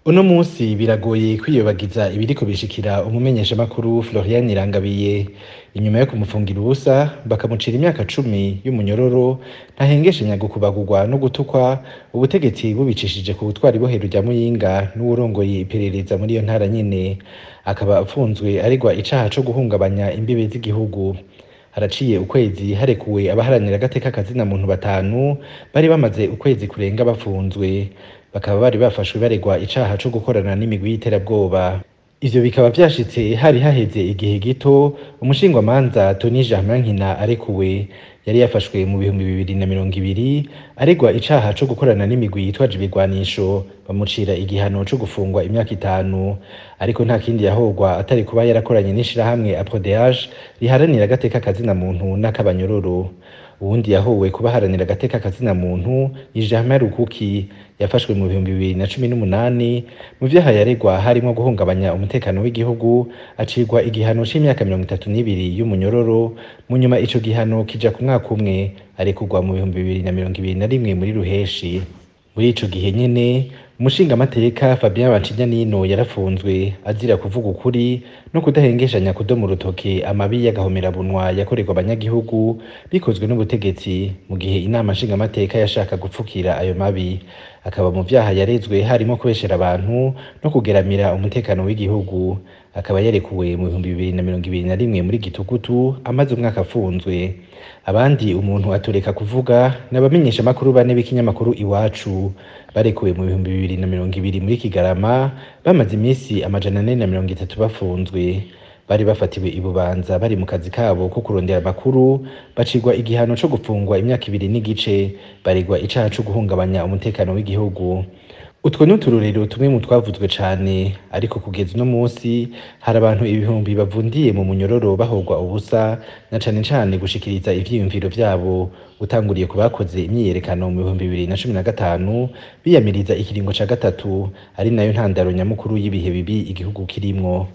Uno munsi biragoye kwiyobagiza ibiriko bishikira umumenyeshamakuru Florian Irangabiye. Inyuma yo kumufungira ubusa bakamucira imyaka 10 y'umunyororo, ntahengeshanya gukubagurwa no gutukwa, ubutegetsi bubicishije ku butwari bohero rya Muyinga n'uwurongoye iperereza muri iyo ntara nyene, akaba apfunzwe aregwa icaha co guhungabanya imbibe z'igihugu. Haraciye ukwezi harekuwe abaharanira agateka kazina muntu batanu bari bamaze ukwezi kurenga bafunzwe, bakaba bari bafashwe baregwa icaha co gukorana n'imigwi y'iterabwoba. Ivyo bikaba vyashitse hari haheze igihe gito umushingwamanza Tony Germain Nkina arekuwe. Yari yafashwe mu 2020 aregwa icaha co gukorana n'imigwi yitwaje ibigwanisho, bamucira igihano co gufungwa imyaka 5, ariko nta kindi yahogwa atari kuba yarakoranye n'ishirahamwe APRODH riharanira agateka kazina muntu n'akabanyororo. Uwundi yahowe kubaharanira agateka kazina muntu ni Germain Rukuki, yafashwe mu 2018 mu vyaha yaregwa harimwo guhungabanya umutekano w'igihugu, acirwa igihano c'imyaka 32 y'umunyororo. Mu nyuma ico gihano kija ku mwaka umwe, arekurwa mu 2021 muri Ruheshi. Muri ico gihe nyene umushingamateka Fabien Bancinyanino yarafunzwe azira kuvuga ukuri no kudahengeshanya kudoma urutoke amabi y'agahomerabunwa yakorerwa abanyagihugu bikozwe n'ubutegetsi, mu gihe inama nshingamateka yashaka gupfukira ayo mabi. Akaba mu vyaha yarezwe harimo kubeshera abantu no kugeramira umutekano w'igihugu. Akaba yarekuwe mu 2021 muri Gitugutu, amaze umwaka afunzwe. Abandi umuntu atureka kuvuga n'abamenyesha makuru bane b'ikinyamakuru Iwacu barekuwe mu 2020 muri Kigarama, bamaze imisi 430 bafunzwe. Bari bafatiwe i Bubanza bari mu kazi kabo ko kurondera amakuru, bacirwa igihano co gupfungwa imyaka 2 n'igice, baregwa icaha co guhungabanya umutekano w'igihugu. Utwo n'uturorero tumwe mu twavuzwe cane, ariko kugeza uno munsi hari abantu ibihumbi bavundiye mu munyororo bahogwa ubusa, na cane cane gushikiriza ivyiyumviro vyabo, utanguriye ku bakoze imyiyerekano mu 2015 biyamiriza ikiringo ca gatatu, ari nayo ntandaro nyamukuru y'ibihe bibi igihugu kirimwo.